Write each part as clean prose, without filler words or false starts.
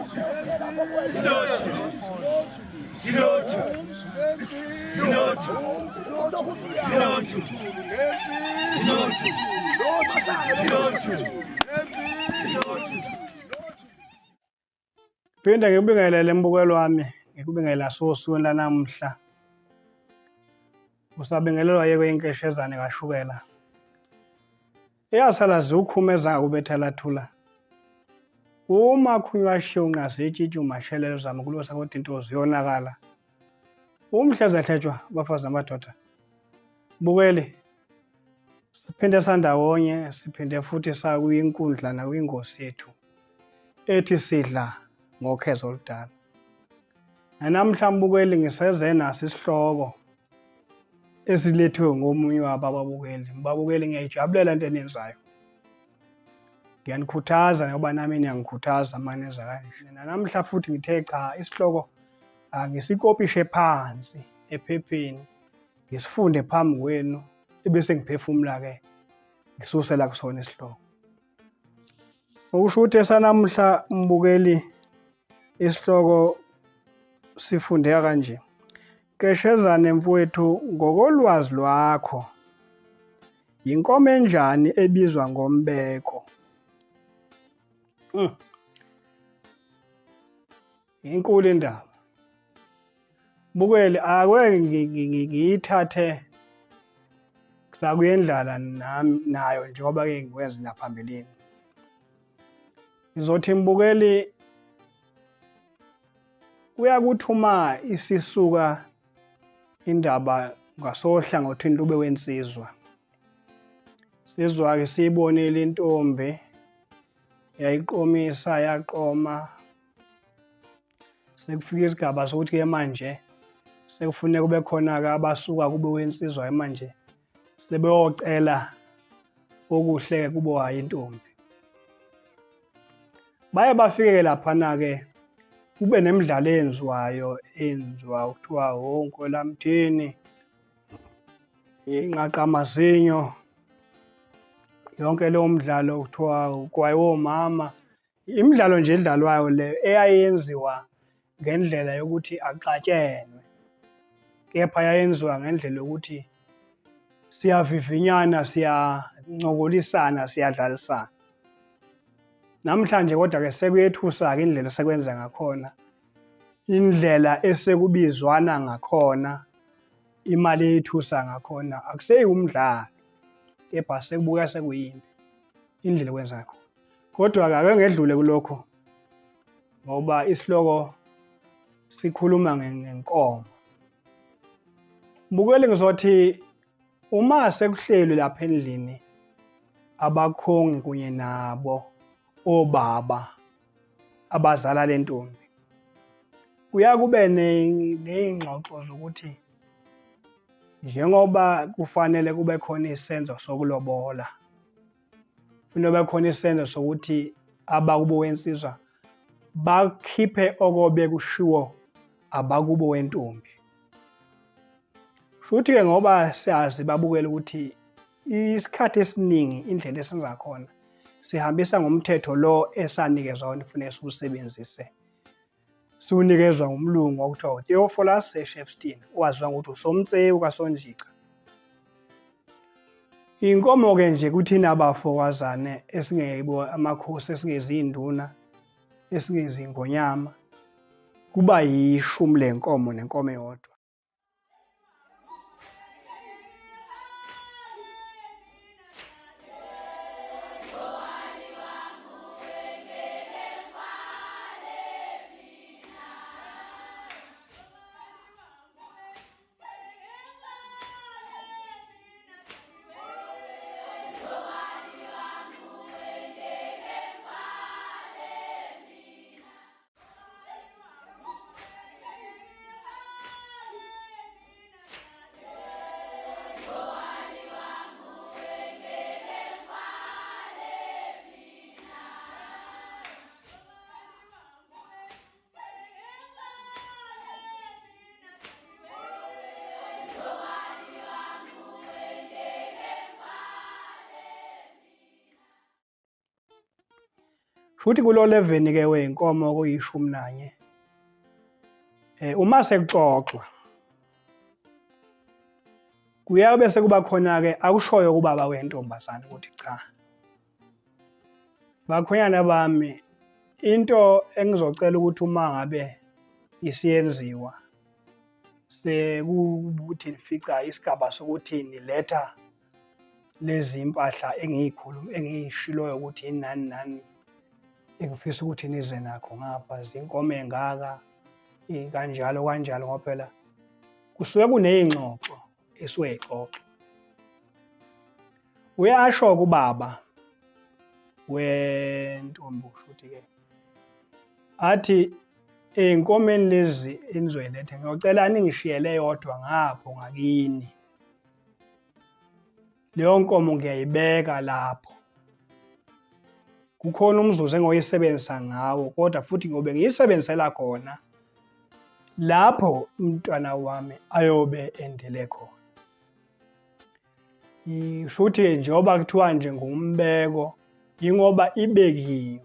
Silothu. Silothu. Silothu. Silothu. Silothu. Silothu. Phinde ngikubingelele mbukelo wami, ngikubingelela sosuku lanamuhla. Usabingelelwa yeke inkeshezane kaShukela. Eyasala ziwukhumeza ngakubethela thula. Uma khunywa shiya unqazi itshitshi umashelelo zama kulosa kodwa into ziyonakala. Umhleza hletshwa abafazi namadoda. Bukeli siphinde sandawonye siphinde futhi sakuyinkundla nakwingosi yethu ethi sidla ngokhezo oludala. Namhla mbukeli ngiseze naso isihloko esilethwe ngomunye wabo ababukeli. Mbabukeli ngiyayijabulela into eniyenzayo. Ngiyanikhuthaza ngoba nami niyangikhuthaza uma nenza kanje. Namhla futhi ngithe cha isihloko angisikopishe phansi ephepheni ngisifunde phambi kwenu ebese ngiphefumula-ke ngisusela kusona isihloko. Okusho ukuthi esanamhla mbukeli isihloko sifundeka kanje. Keshezane mfowethu ngokolwazi lwakho yinkomo enjani ebizwa ngombeko? Inkulu indaba. Bukeli ake ngiyithathe sakuyendlala nami nayo njengoba ke ngikwenza naphambilini. Ngizothi mbukeli kuyakuthuma isisuka indaba ngasohlangothini lube wensizwa. Sizwa ke siyibonile intombi yayiqomisa yaqoma sekufika isigaba sokuthi ke manje sekufuneka kube khona ke abasuka kube wensizwa manje sebeyocela okuhle kubo hayi intombi. Baye bafike laphana ke kube nemidlalo eyenziwayo enziwa kuthiwa onkolamthini inqaqa amazinyo yonke leyo mdlalo kuthiwa kwayomama imidlalo nje edlalwayo le eyayenziwa ngendlela yokuthi axatshenwe kepha yayenziwa ngendlela yokuthi siyavivinyana siyancokolisana siyadlalisana. Namhlanje kodwa ke sekuyethusa ke indlela esekwenza ngakhona, indlela esekubizwana ngakhona, imali eyethusa ngakhona akuseyiwumdlalo kepha sekubuka sekuyimpi indlela ekwenza ngakhona. Kodwa ke ake ngedlule kulokho ngoba isihloko sikhuluma ngenkomo. Mbukeli ngizothi uma sekuhlelwe lapha endlini abakhongi kunye nabo obaba abazala le ntombi kuya kube ney'ngxoxo zokuthi njengoba kufanele kube khona isenzo sokulobola kufanele kube khona isenzo sokuthi abakubo wensizwa bakhiphe okobe kushiwo abakubo wentombi. Futhi-ke ngoba siyazi babukele ukuthi isikhathi esiningi indlela esenza khona sihambisa ngomthetho lo esanikezwa wona kufanele siwusebenzise. Siwunikezwa ngumlungu okuthiwa uTheophilus Shepstone owaziwa ngokuthi uSomtsewu kaSonjica. Inkomo-ke nje kuthina abafowazane esingeyebo amakhosi esingezinduna esingezingonyama kuba yishumi lenkomo nenkomo eyodwa. Futhi kulo 11 ke weyinkomo kuyishumi nanye uma sekuxoxwa kuyabe sekuba khona ke akushoyo kubaba wentombazana ukuthi cha, bakhwenyana bami, into engizocela ukuthi uma ngabe isiyenziwa sekuthi nifica isigaba sokuthi niletha lezi impahla engiyikhuluma engiyishiloyo ukuthi nani nani engifisa ukuthi nize nakho ngapha, zinkomo engaka kanjalo kanjalo, ngoba phela kusuke kuneyingxoxo esuke ixoxo. Uyasho kubaba wentombi kusho ke athi ey'nkomeni lezi enizoyiletha ngiyocela ningishiyele yodwa ngapho ngakini, leyo nkomo ngiyayibeka lapho, kukhona umzuzu engoyisebenzisa ngawo, kodwa futhi ngobe ngiyisebenzisela khona lapho umntwana wami ayobe endele khona. Futhi njengoba kuthiwa nje ngumbeko, ingoba ibekiwe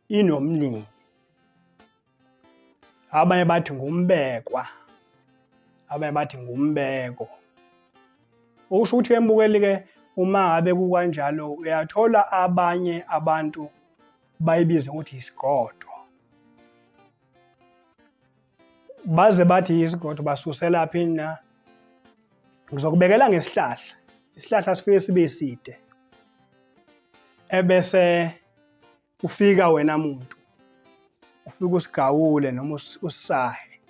inomnini. Abanye bathi ngumbekwa, abanye bathi ngumbeko. Okusho ukuthi embukeli ke uma ngabe kukanjalo uyathola abanye abantu bayibize ukuthi isigodo, baze bathi isigodo basusela phi na? Ngizokubekela ngesihlahla, isihlahla sifike sibe side, ebese ufika wena muntu ufike usigawule noma usisahe.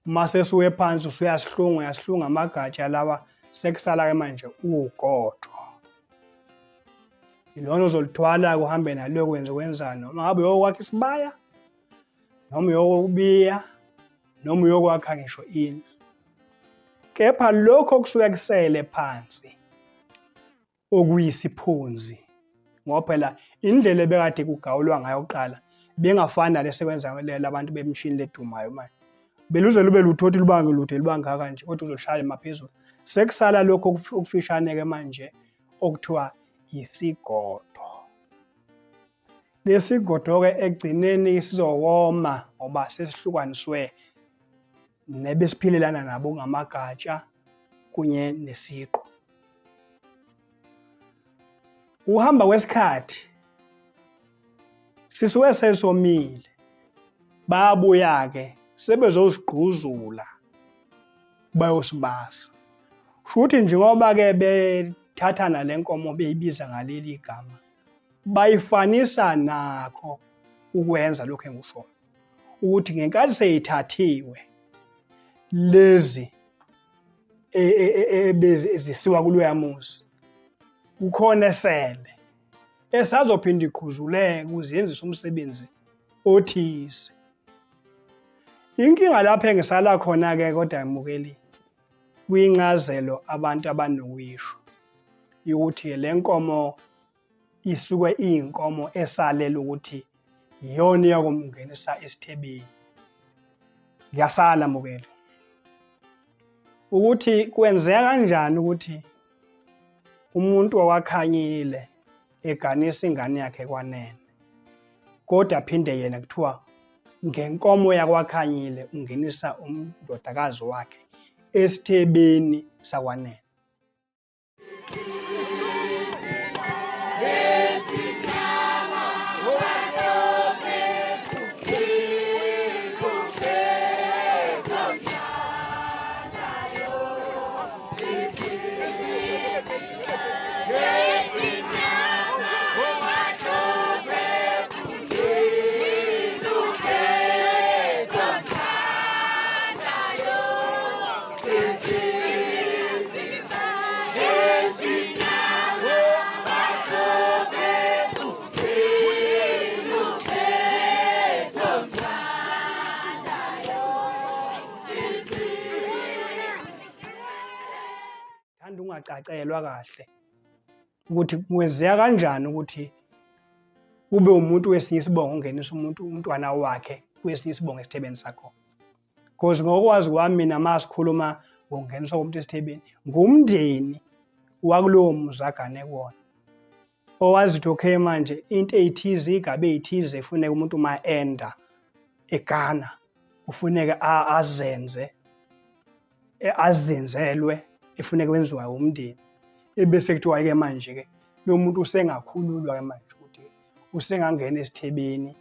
Uma sesuye phansi usuyasihlunga, uyasihlunga amagatsha lawa, sekusala ke manje ugodo. Ilona ozolithwala kuhambe nalo kwenze kwenzani, noma ngabe uyokwakha isibaya, noma uyokubiya, noma uyokwakha ngisho indlu. Kepha lokho kusuke kusele phansi okuyisiphunzi, ngoba phela indlela ebekade kugawulwa ngayo kuqala bengafani nale sekwenza labantu bemishini ledumayo manje. Beluze lube luthothi lubange lude lubangaka nje, kodwa uzoshaya maphezulu. Sekusala lokho okufishane ke manje okuthiwa isigodo. Lesigodo ke ekugcineni sizokoma ngoba sesihlukaniswe nebesiphilelana nabo ngamagatsha kunye nesiqu. Uhamba kwesikhathi sisuke sesomile, bayabuya ke sebezosigquzula bayosibasa. Shuthi njengoba ke bethathana lenkomo beyibiza ngaleli igama, bayifanisa nakho ukwenza lokho engikushoyo, ukuthi ngenkathi seyithathiwe lezi ezisiwa kuloya muzi, kukhona esele esazophinda iqhuzuleke ukuze yenzise umsebenzi othize. Inkinga lapho engisala khona ke kodwa emukeli kwincazelo abantu abanokuyisho ukuthi le nkomo isuke iyinkomo esalela ukuthi iyona iyakumngenisa esithebeni. Ngiyasala mukeli ukuthi kwenzeka kanjani ukuthi umuntu owakhanyile eganisa ingane yakhe kwanene, kodwa aphinde yena kuthiwa ngenkomo yakwakhanyile ungenisa umndodakazi wakhe esithebeni sakwanene. Ungacacelwa kahle ukuthi kwenzeka kanjani ukuthi kube umuntu wesinye isibongo ongenisa umuntu umntwana wakhe kwesinye isibongo esithebeni sakho. Because ngokwazi kwami mina masikhuluma ngokungeniswa komuntu esithebeni, ngumndeni wakulowo muzi agane kuwona. Owazi ukuthi okay manje into eyithize igabe eyithize efuneka umuntu uma enda egana ufuneka azenze azenzelwe efuneka kwenziwa umndeni. Ebese kuthiwa ke manje ke lo muntu usengakhululwa ke manje ukuthi usengangena esithebeni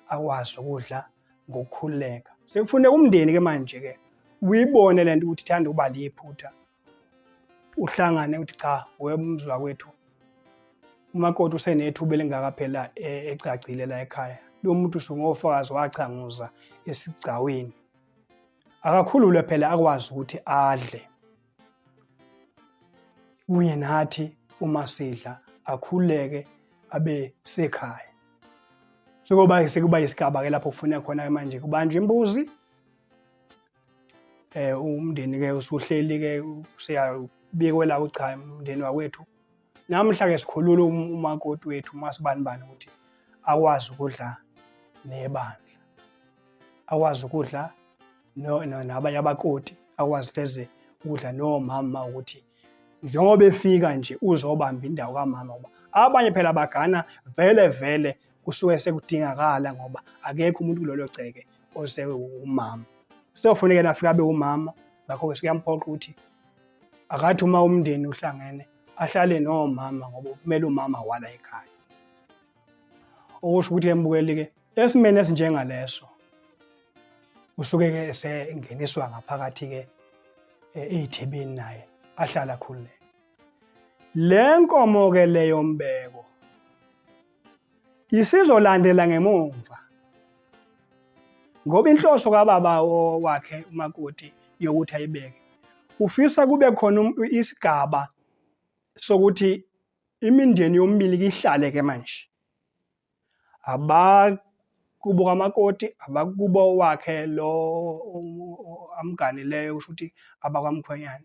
akwazi ukudla ngokukhululeka. Sekufuneka umndeni ke manje ke uyibone lento ukuthi ithanda ukuba liphutha, uhlangane uthi cha wemzwa wakwethu umakoti usenethuba elingaka phela ecacile la ekhaya, lo muntu usungofakazi wachanguza esigcawini, akakhululwe phela akwazi ukuthi adle kunye nathi uma sidla, akhululeke abe sekhaya. Sekuba sekuba isigaba ke lapho kufuneka khona manje kubanjwe imbuzi, umndeni ke usuhleli ke useyabikwela ukuthi cha umndeni wakwethu namhla ke sikhulula umakoti wethu masibanibani ukuthi akwazi ukudla nebandla, akwazi ukudla nabanye abakoti, akwazi hleze ukudla nomama, ukuthi njengoba efika nje uzobamba indawo kamama, ngoba abanye phela bagana vele vele kusuke sekudingakala ngoba akekho umuntu kulolo gceke oseke umama. Seyofuneka afike abe umama, ngakho-ke sekuyamphoqa ukuthi akathi uma umndeni uhlangene ahlale nomama ngoba kumele umama wala ekhaya. Okusho ukuthi embukeli-ke esimeni esinjengaleso usuke-ke sengeniswa ngaphakathi-ke ey'thebeni naye ahlale akhululeke. Le nkomo-ke leyo mbeko isizolandela ngemumva, ngoba inhloso kababa wakhe umakoti yokuthi ayibeke, ufisa kube khona isigaba sokuthi imindeni yomibili ihlale ke manje, abakubo kamakoti abakubo wakhe lo amganileyo, kusho ukuthi abakwamkhwenyana,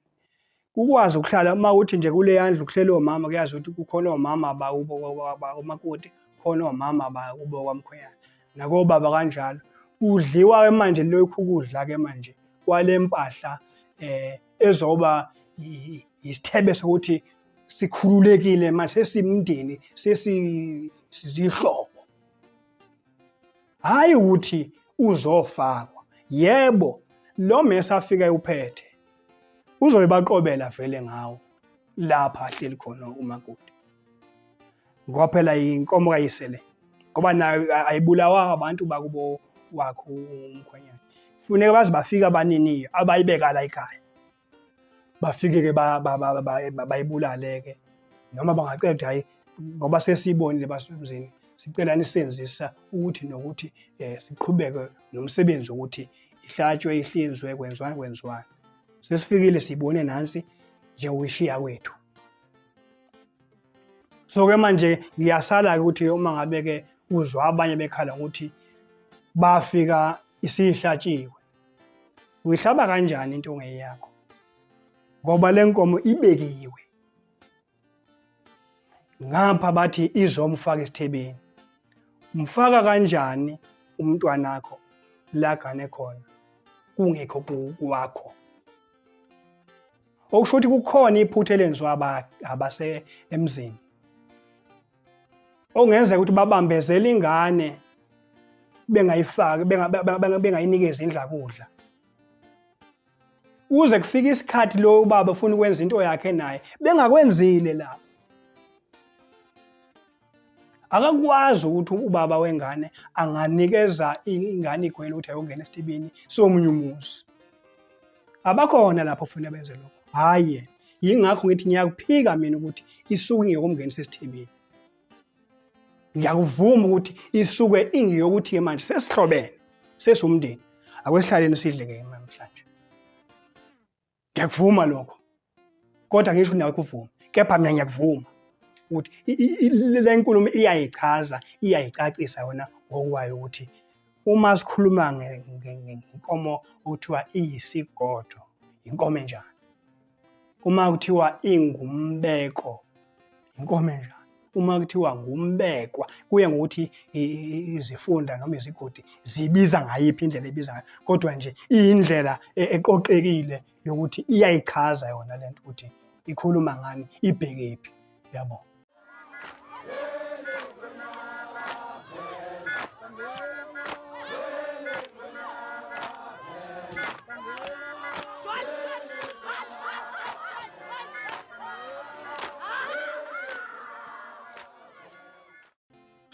kukwazi ukuhlala. Uma uthi nje kuleya ndlu kuhleli omama, kuyazi ukuthi kukhona omama abakubo kamakoti, khona omama abakubo kwamkhwenyana, nakobaba kanjalo. Kudliwa-ke manje lokhu kudla-ke manje kwale mpahla ezoba isithebe sokuthi sikhululekile manje, sesimndeni, sesizihlobo. Hhayi ukuthi uzofakwa. Yebo, lo mese afika uphethe uzobe baqobela vele ngawo lapha ahleli khona umakoti, ngoba phela inkomo kayise le, ngoba nayo ayibulawa abantu bakubo wakho umkhwenyana. Funeka baze bafike abaniniyo abayibeka la ekhaya, bafike-ke bayibulale-ke, noma bangacela ukuthi hhayi ngoba sesiyibonile basemzini, sicela nisenzisa ukuthi nokuthi siqhubeke nomsebenzi wokuthi ihlatshwe, ihlinzwe, kwenziwani kwenziwani. Sesifikile siyibone nansi njengokuyishiya kwethu. So-ke manje ngiyasala-ke ukuthi uma ngabe-ke uzwa abanye bekhala ukuthi bafika isihlatshiwe, uyihlaba kanjani into ongeyakho? Ngoba le nkomo ibekiwe ngapha, bathi izomfaka esithebeni. Umfaka kanjani umntwanakho lagane khona kungekho kwakho? Okusho ukuthi kukhona iphutha elenziwa abase emzini, okungenzeka ukuthi babambezele ingane bengayifaki, bengayinikezi indlakudla, kuze kufike isikhathi lo ubaba ufuna ukwenza into yakhe naye bengakwenzile lapho. Akakwazi ukuthi ubaba wengane anganikeza ingane igwele ukuthi ayongena esitibini somunye umuzi. Abakhona lapho ufuna benze lokho. Hhayi, yingakho ngithi ngiyakuphika mina ukuthi isuke ingeyokumngenisa esithebeni. Ngiyakuvuma ukuthi isuke ingeyokuthi-ke manje sesihlobene, sesiwumndeni, akwesihlaleni sidle-ke namhlanje. Ngiyakuvuma lokho, kodwa ngisho nawe kuvuma, kepha mina ngiyakuvuma ukuthi le nkulumo iyayichaza, iyayicacisa yona ngokwayo ukuthi uma sikhuluma ngenkomo okuthiwa iyisigodo, inkomo enjani? Uma kuthiwa ingumbeko, inkomo enjani? Uma kuthiwa ngumbekwa, kuye ngokuthi izifunda noma izigodi zibiza ngayiphi indlela ebiza ngayo, kodwa nje iyindlela eqoqekile yokuthi iyayichaza yona lento ukuthi ikhuluma ngani, ibhekephi, yabo.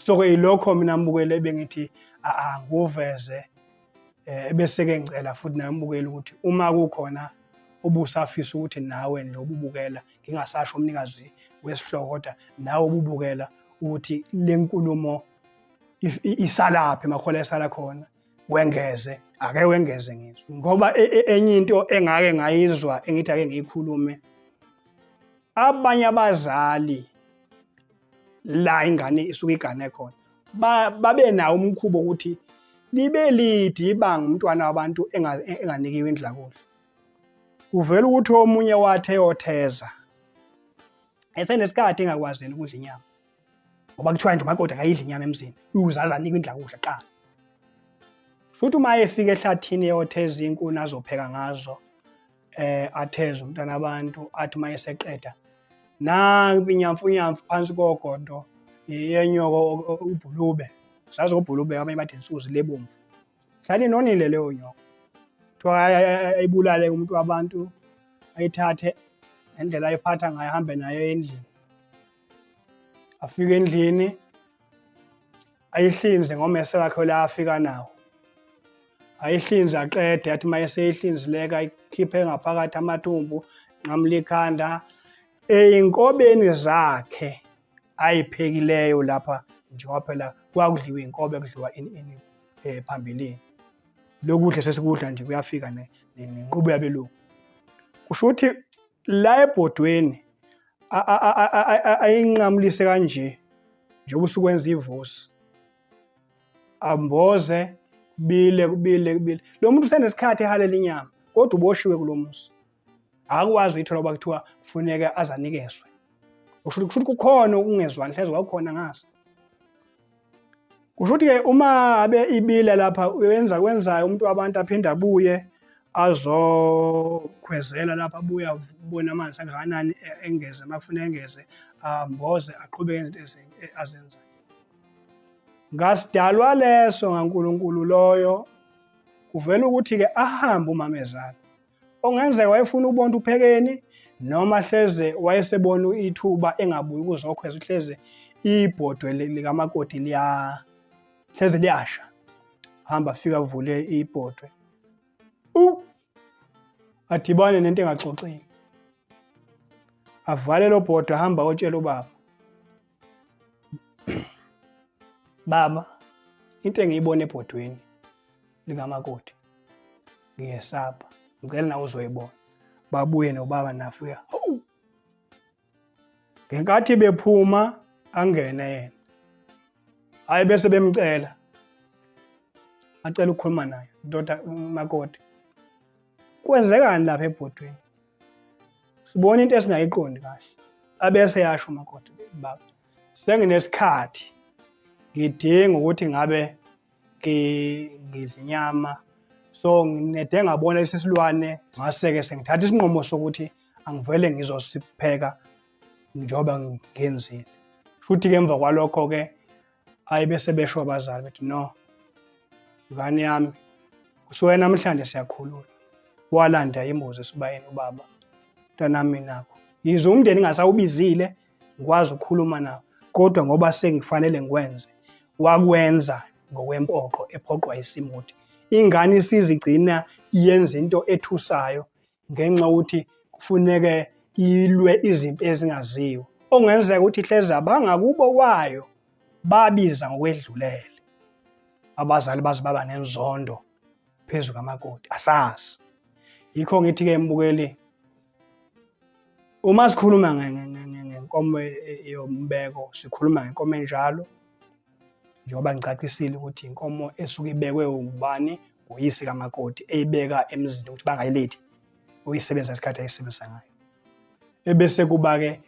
So-ke ilokho mina mbukele bengithi anguveze, bese-ke ngicela futhi nawe mbukeli ukuthi uma kukhona obusafisa ukuthi nawe nje ububukela, ngingasasho umnikazi wesihloko, kodwa nawe ububukela ukuthi le nkulumo isalaphi makhola esala khona, wengeze, ake wengeze ngizwe. Ngoba enye into engake ngayizwa engithi ake ngiyikhulume, abanye abazali la ingane isuke igane khona babe nawo umkhuba ukuthi libe lide ibanga umntwana wabantu enganikiwe indlakudla. Kuvela ukuthi omunye wathi eyotheza esenesikhathi engakwazi yena ukudla inyama, ngoba kuthiwa nje umakoti akayidli inyama emzini, uze anikwe indlakudla kuqala. Futhi uma efika ehlathini eyotheza inkuni azopheka ngazo, atheze umntwana abantu, athi uma eseqeda nangu inyamfunyamfu phansi kogodo yenyoko ubhulube, sazi ubhulube abanye bathi insuzi lebomvu, hlala inonile leyo nyoko. Kuthiwa ayibulale umuntu wabantu, ayithathe ngendlela ayiphatha ngayo, ahambe nayo endlini. Afike endlini ayihlinze ngomese wakhe la afika nawo, ayihlinze aqede, athi uma eseyihlinzileka ayikhiphe ngaphakathi amathumbu, nqamule ikhanda ey'nkobeni zakhe ayiphekileyo lapha, njengoba phela kwakudliwa iy'nkobe, kudliwa ini phambilini. Lokudla sesikudla nje kuyafika nenqubo yabelungu. Kusho ukuthi la ebhodweni ayinqamulise kanje njengoba usukwenza ivosi, amboze kubile kubile kubile. Lo muntu usenesikhathi ehalela inyama, kodwa uboshiwe kulo muzi, akakwazi uyithola ngoba kuthiwa kufuneka azanikezwe. Kusho ukuthi kukhona okungezwani, hleze kwakukhona ngaso. Kusho ukuthi-ke uma abe ibile lapha uyenza kwenzayo umuntu wabantu aphinde abuye azokhwezela lapha, abuye abone amanzi angakanani, engeze uma kufuneka engeze, amboze, aqhubeke izinto azenzayo. Ngasidalwa leso ngaNkulunkulu loyo, kuvela ukuthi-ke ahambe umamezala. Ongenzeka wayefuna ukubona uphekeni, noma hleze wayesebona ithuba engabuyi ukuzokhweza, hleze ibhodwe likamakoti hleze liyasha. Hamba afika avule ibhodwe, adibane nento engaxoxeki, avale lo bhodwe, ahamba otshela ubaba, baba, into engiyibona ebhodweni likamakoti ngiyesaba, ngicela nawe uzoyibona. Babuye nobaba nafika, hawu, ngenkathi bephuma angene yena, hayi bese bemcela, acela ukukhuluma naye, ndoda makoti, kwenzekani lapha ebhodweni? Sibona into esingayiqondi kahle. Abese yasho umakoti, baba, senginesikhathi ngidinga ukuthi ngabe ngidla inyama, so nginede ngabona lesi silwane, ngase-ke sengithatha isinqumo sokuthi angivele ngizosipheka njengoba ngenzile. Futhi-ke emva kwalokho-ke ayi bese besho abazali bethi no, ngane yami, kusuke namhlanje siyakhulula. Walanda imbuzi esibayeni ubaba, mntanami nakho. Yize umndeni ngingasawubizile, ngikwazi ukukhuluma nawo, kodwa ngoba sengifanele ngikwenze, wakwenza ngokwempoqo ephoqwa isimo ukuthi ingane isizigcina iyenza into ethusayo ngenxa yokuthi kufuneke ilwe izimpi ezingaziwa. Okungenzeka ukuthi hleze abangakubo kwayo babiza ngokwedlulele. Abazali baze baba nenzondo phezu kamakoti, asazi. Yikho ngithi-ke mbukeli, uma sikhuluma ngenkomo yombeko, sikhuluma ngenkomo enjalo, njengoba ngicacisile ukuthi inkomo esuke ibekwe ubani, nguyise kamakoti, eyibeka emzini ukuthi bangayilethi, uyisebenzisa isikhathi ayisebenzisa ngayo. Ebese kuba-ke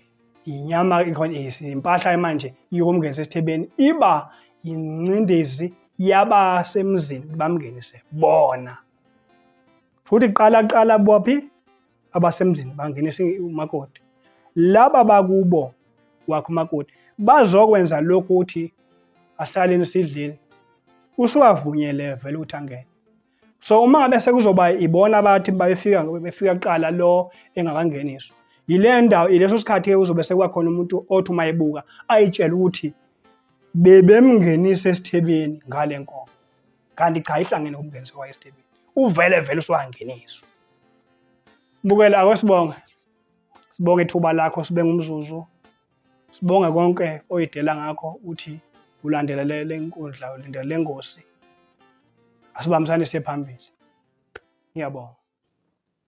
inyama ikhona, impahla manje iyokumngenisa esithebeni, iba incindezi yabasemzini ukuthi bamngenise bona. Futhi qala qala bophi abasemzini bangenise umakoti. Laba bakubo wakhe umakoti bazokwenza lokhu ukuthi ahlaleni sidlini, usuwavunyele vele ukuthi angene. So uma ngabe sekuzoba ibona abathi befika kuqala lo engakangeniswa, yile ndawo, ileso sikhathi ke uzobe sekuba khona umuntu othi uma ebuka ayitshele ukuthi Bebemngenisa esithebeni ngale nkomo. Kanti cha, ihlangene ukungeniswa kwayo esithebeni. Uvele vele usuwangeniswa. Bukela, ake sibonge. Sibonge ithuba lakho, sibe ngumzuzu. Sibonge konke oyidela ngakho uthi ulandela le nkundla, ulandela le ngosi. Asibambisane siye phambili. Ngiyabonga.